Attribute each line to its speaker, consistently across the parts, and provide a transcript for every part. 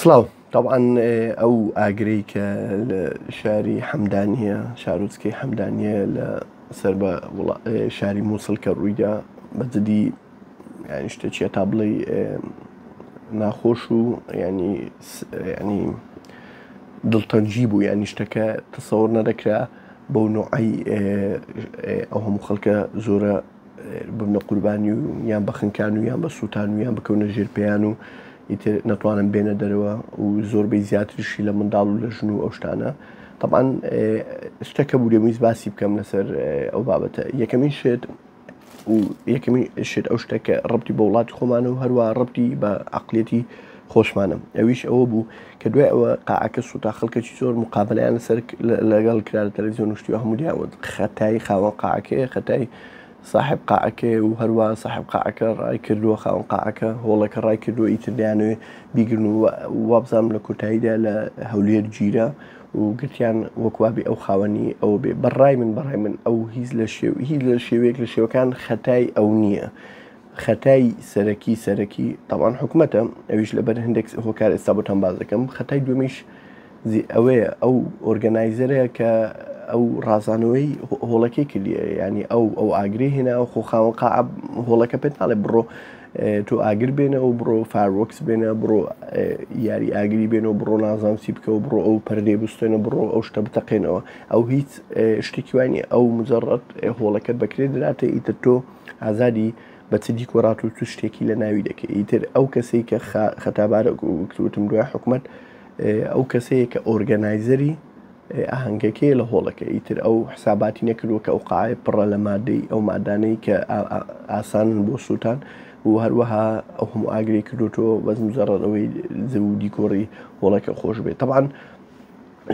Speaker 1: سڵاو تەبعەن ئەو ئاگرەی کە لە شاری حەمدانیە شارۆچکەی حەمدانیە لە سەر بە شاری مووسڵ کە ڕوویدا بە جدی یانی شتێکیە تا بڵێ ناخۆش و ینی ینی دڵتەنگی بوو ینی شتەکە تەسەوڕ نەدەکرا بەو نوعی ئەو هەموو خەڵکە زۆرە ببنە قوربانی و یان بە خنکان و یان بە سووتان و یان بکەونە ژێر پێیان و ئیتر نەتوانن بێنە دەرەوە و زۆربەی زیاتریشی لە منداڵ و لە ژن و ئەو شتانە طبعا شتەکە بوو دەمویست باسی بکەم لەسەر ئەو بابەتە یەکەمین شت و یەکەمین شت ئەو شتە کە ڕبتی بە وڵاتی خۆمانە و هەروە ڕبتی بە عقلێتی خۆشمانم ئەویش ئەوە بوو کە دوای ئەوە قاعەکە سوتا خەڵکێکی زۆر مقابلەیان لەسەر لەگەڵ کرا لە تەلەڤیزیۆن و شتی و هەموو دیان وت خەتای خاوەن قاعەکەیە خەتای ساحب قاعەکەیە و هەروە ساحب قاعەکە ڕای کردووە خاوەن قاعەکە هۆڵەکە ڕای کردووە ئیتر دەیانەوێ بیگرن و وابزانم لە کۆتاییدا لە هەولێر گیرا و گرتیان وەکوابی ئەو خاوەنی ئەو بێ بەڕای من بەڕای من ئەو هیچ لە شێو هیچ لە شێوەیەک لە شێوەکان خەتای ئەو نییە خەتای سەرەکی سەرەکی تاوان حکومەتە ئەویش لەبەر هەندێک هۆکار ئێستا بۆتان باس دەکەم خەتای دومیش ئەوەیە ئەو organizer ەیە کە ئەو ڕازانەوەی هۆڵەکەی کردیە ینی ئەو ئەو ئاگری هێنا و خۆ خاوەن قاع هۆڵەکە پێت ناڵێ بڕۆ تۆ ئاگر بێنە و بڕۆ fireworks بێنە بڕۆ یاری ئاگری بێنە و بڕۆ نازانم چی بکە و بڕۆ ئەو پەردەی بستێنە بڕۆ ئەو شتە بتەقێنەوە ئەو هیچ شتێکی وانی ئەو مجرد هۆڵەکەت بەکرێ دراتە ئیتر تۆ ئازادی بە چ دیکۆرات و چ شتێکی لە ناوی دەکەی ئیتر ئەو کەسەی کە خەتابارە وتم دوای حکومت ئەو کەسەیە کە organizer ی ئاهەنگەکەی لە هۆڵەکە ئیتر ئەو حساباتی نەکردووە کە ئەو قاعەیە پڕە لە مادەی ئەو مادانەی کە ئاسانن بۆ سووتان و هەروەها ئەو هەموو ئاگری کردوتەوە بەس مجرد ئەوەی زەو دیکۆڕی هۆڵەکە خۆش بێت طبعا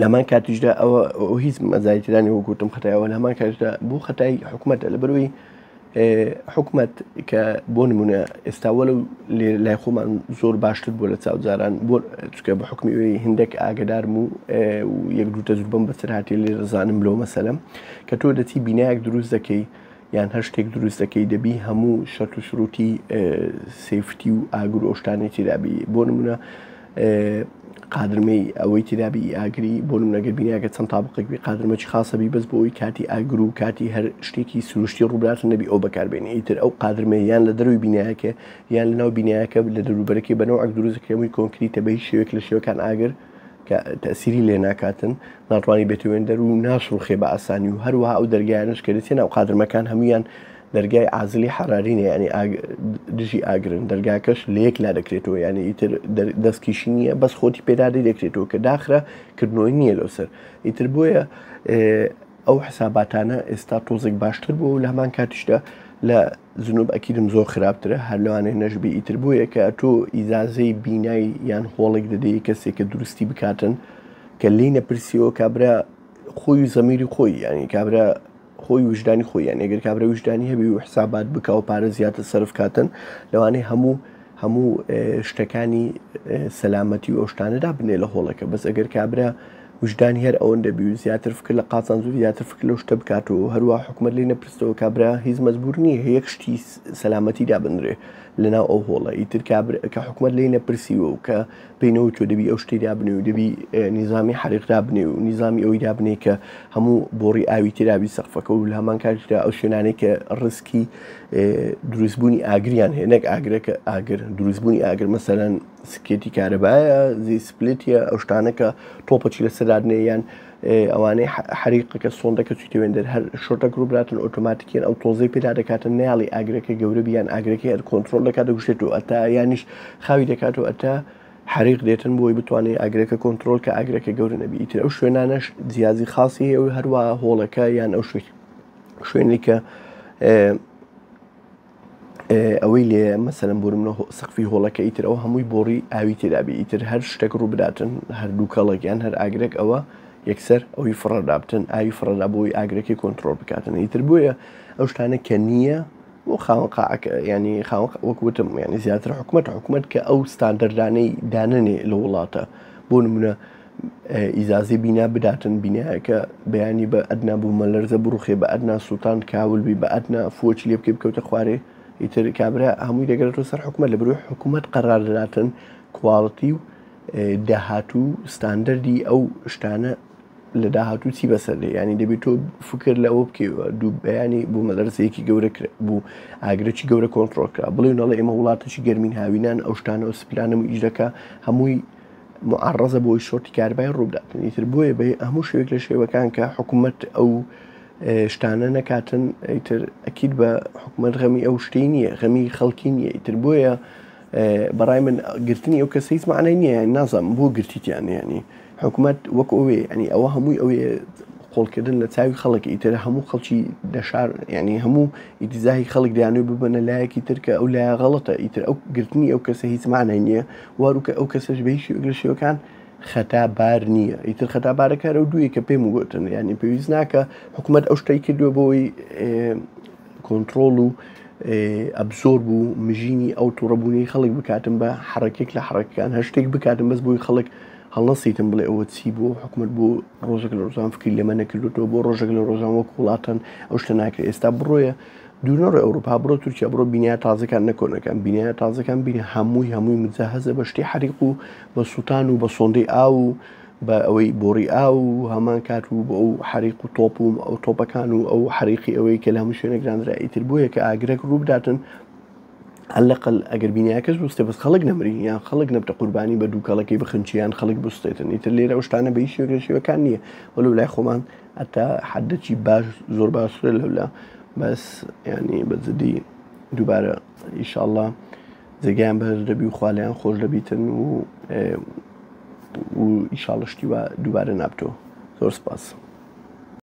Speaker 1: لەمان کاتیشدا ئەوە هیچ مەزایترانی وەکوتم خەتایەوە لە هەمان کاتیشدا بۆ خەتای حکوومەتە لە بەروی حکومەت کە بۆ نمونە ئێستا وەلو لای خۆمان زۆر باشتر بووە لە چاوجاران بۆ چکە بە حکمی ئەوی هندێک ئاگدارم و یەک دوو تەجروبەم بەسەر هاتی لێ ڕزانم لەو مەسەلەم کە تۆ دەچی بینایەک دروست دەکەی یان هەر شتێک دروست دەکەی دەبی هەموو شەرت و شروتی safety و ئاگر و ئەو شتانەی تێدابی بۆ نمونە قادرمەی ئەوەی تێدابی ئی ئاگری بۆ نمونە گەر بیناکە چەند تابقێک بی قادرمەکی خاصە بی بەس بۆ ئەوی کاتی ئاگر و کاتی هەر شتێکی سروشتی ڕووبرات نەبی ئەو بەکاربێنی ئیتر ئەو قادرمەیە یان لە دەروی بینایەکە یان لە ناو بینایەکە لە دەوروبەرەکەی بە نەوعێک دروست دەکرێ هەمووی کۆنکریتە بە هیچ شێوەیەک لە شێوەکان ئاگر کە تەسیری لێ ناکاتن ناتوانانی بێتە وێندەر و ناشڕوخێ بە ئاسانی و هەروەها ئەو دەرگایانش کە دەچێ ناو قادرمەکان هەمویان دەرگای عازلی حەراری نیە یانی دژی ئاگرن دەرگاکەش لە یەک لا دەکرێتەوە یانی ئیتر دەستکیشی نییە بەس خۆتی پێدادەی دەکرێتەوە کە داخرا کردنەوەی نییە لەو سەر ئیتر بۆیە ئەو حساباتانە ئێستا تۆزێک باشتر بوو لە هەمان کاتیشدا لە زنوب ئەکیدم زۆر خراپترە هەر لەوانەیە نەشبی ئیتر بۆیە کە تۆ ئیزازەی بینای یان هۆڵێک دەدەی کەسێک کە دروستی بکاتن کە لێی نەپرسیەوە کابرا خۆی و زەمیری خۆی ینی کابرا خۆی ویژدانی خۆی یانی ئەگەر کابرا ویژدانی هەبی و حسابات بکا و پارە زیاتر سەرف کاتن لەوانەیە هەموو هەموو شتەکانی سەلامەتی و ئەو شتانە دابنێ لە هۆڵەکە بەس ئەگەر کابرا ویژدانی هەر ئەوەندە بی و زیاتر فکر لە قازانج و زیاتر فکر لەو شتە بکات و هەروە حکومت لێ نەپرستەوە کابرا هیچ مەجبور نییە یەک شتی سەلامەتی دابنرێ لەناو ئەو هۆڵە ئیتر کە حکومت لێی نەپرسیوە و کە پێی نەوتووە دەبی ئەو شتەی دابنێ و دەبی نیزامی حەریق دابنێ و نیزامی ئەوی دابنێ کە هەموو بۆڕی ئاوی تێدابی سەقفەکە و لە هەمان کاتیشدا ئەو شوێنانەی کە ڕسکی دروستبوونی ئاگریان هەیە نەک ئاگرەکە ئاگر دروستبوونی ئاگر مەسەلەن سکێتی کارەبایە زی سپلێتیە ئەو شتانە کە تۆپەچی لەسەر دادنێ یان ئەوانەی حەریقەکە سۆندەکە چیتە وێندەر هەر شۆرتەک ڕووبراتن ئۆتۆماتیکیان ئەو تۆزەی پێدا دەکاتن ناڵی ئاگرەکە گەورە بیان ئاگرەکەی هەر کۆنترۆل دەکات دەگوشێت و ئەتا یانیش خاوی دەکات و ئەتا حەریق دێتن بۆی بتوانێت ئاگرەکە کۆنترۆل کە ئاگرەکە گەورە نەبی ئیتر ئەو شوێنانەش جیازی خاصی هەیە و هەروە هۆڵەکە یان ئەو شوێنی کە ئەوەی لێ مەسەلەن بۆ نمونە سەقفی هۆڵەکە ئیتر ئەو هەمووی بۆڕی ئاوی تێدابی ئیتر هەر شتێک ڕوو بداتن هەر دووکەڵێک یان هەر ئاگرێک ئەوە یەکسەر ئەوی فڕەدا بتن ئاوی فڕەدا بۆی ئاگرەکەی کۆنتترۆل بکاتن ئیتر بۆیە ئەو شتانە کە نییە بۆ خاوەن قاعەکە ینی خاوەن وەک وتم ینی زیاتر حکومت حکومت کە ئەو ستاندەردانەی دانەنێ لە وڵاتە بۆ نمونە ئیزازەی بینا بداتن بینایەکە بەیانی بە ئەدنا بوومەلەرزە بڕوخێ بە ئەدنا سوڵتان کاول بی بە ئەدنا فوەکی لێ بکەی بکەوتە خوارێ ئیتر کابرا هەمووی دەگەرێتەوە سەر حکومەت لە بەرەوەی حکومەت قەرار دەداتن quality و. داهاتوو ستاندەردی ئەو شتانە لە داهاتوو چی بەسەر دێ ینی دەبێت تۆ فکر لە ئەوە بکەیەوە دوو بەیانی بوو مەدەرسەیەکی گەورە بوو ئاگرەی گەورە کۆنتترۆل کرا بڵێ نەڵێ ئێمە وڵاتێکی گەرمین هاوینان ئەو شتانە و سپلانە و ئیش دەکا هەمووی معڕزە بۆی شۆرتی کاربای ڕووبداتن ئیتر بۆیە بە هەموو شێوێک لە شێوەکان کە حکوومەت ئەو شتانە نەکاتن ئیتر ئەکید بە حکوومەت غەمی ئەو شتەی نییە غەمی خەڵکی نییە ئیتر بۆیە بەڕای من گرتنی ئەو کەسە هیچ معنای نییە نازانم بۆ گرتیتیان ینی حکوومەت وەک ئەوێ ینی ئەوە هەمووی ئەوێ قۆڵکردن لە چاوی خەڵک ئیتر هەموو خەڵکی دەشار ینی هەموو ئیتیزاهی خەڵک دەیانوێ ببەنە لایەکی تر کە ئەو لایە غەڵەتە ئیتر ئەو گرتنی ئەو کەسە هیچ معنای نییە واروکە ئەو کەسەش بە هیچ شێوەیەک لە شێوەکان خەتا بار نییە ئیتر خەتا بارەکە ئەو دوویە کە پێم گوتن ینی پێویست ناکە حکوومەت ئەو شتەی کردووە بۆی کۆنتڕۆڵ و ئەبزۆرب و مژینی ئەو توڕەبوونەی خەڵک بکاتن بە حەڕەکێک لە حەڕەکەکان هەر شتێک بکاتن بەس بۆی خەڵک هەڵنەسیتن بڵێ ئەوە چی بوو حکومت بۆ ڕۆژێک لە ڕۆژان فکری لەمە نەکردوتەوە بۆ ڕۆژێک لە ڕۆژان وەک وڵاتان ئەو شتە ناکرێت ئێستا بڕۆیە دوور نەڕۆی ئەوروپا بڕۆ تورکیا بڕۆ بینایە تازەکان نەکۆنەکان بینایە تازەکان بینە هەمووی هەمووی مجەهەزە بە شتی حەریق و بە سووتان و بە سۆندەی ئاو و بە ئەوەی بۆڕی ئاو و هەمان کات و بۆ ئەو حەریق و تۆپ و ئەو تۆپەکان و ئەو حەریقی ئەوەی کە لە هەموو شوێنێک دانرا ئیتر بۆیە کە ئاگرەک ڕوو بداتن عەلەقەل ئەگەر بینایەکەش بستێ بەس خەڵک نەمری یان خەڵک نەبتە قوربانی بە دووکەڵەکەی بخنچی یان خەڵک بستێتن ئیتر لێرە ئەو شتانە بە هیچ شێوەیەک لە شێوەکان نییە وەلو لای خۆمان هەتا حەدەکی باش زۆر باشترە لەولا بەس ینی بە جدی دووبارە ئیشاءاللە جێگایان بەهەشت دەبی و خوا لێیان خۆش دەبیتن و و ئیشاڵە شتی وا دووبارە نابتەوە زۆر سپاس.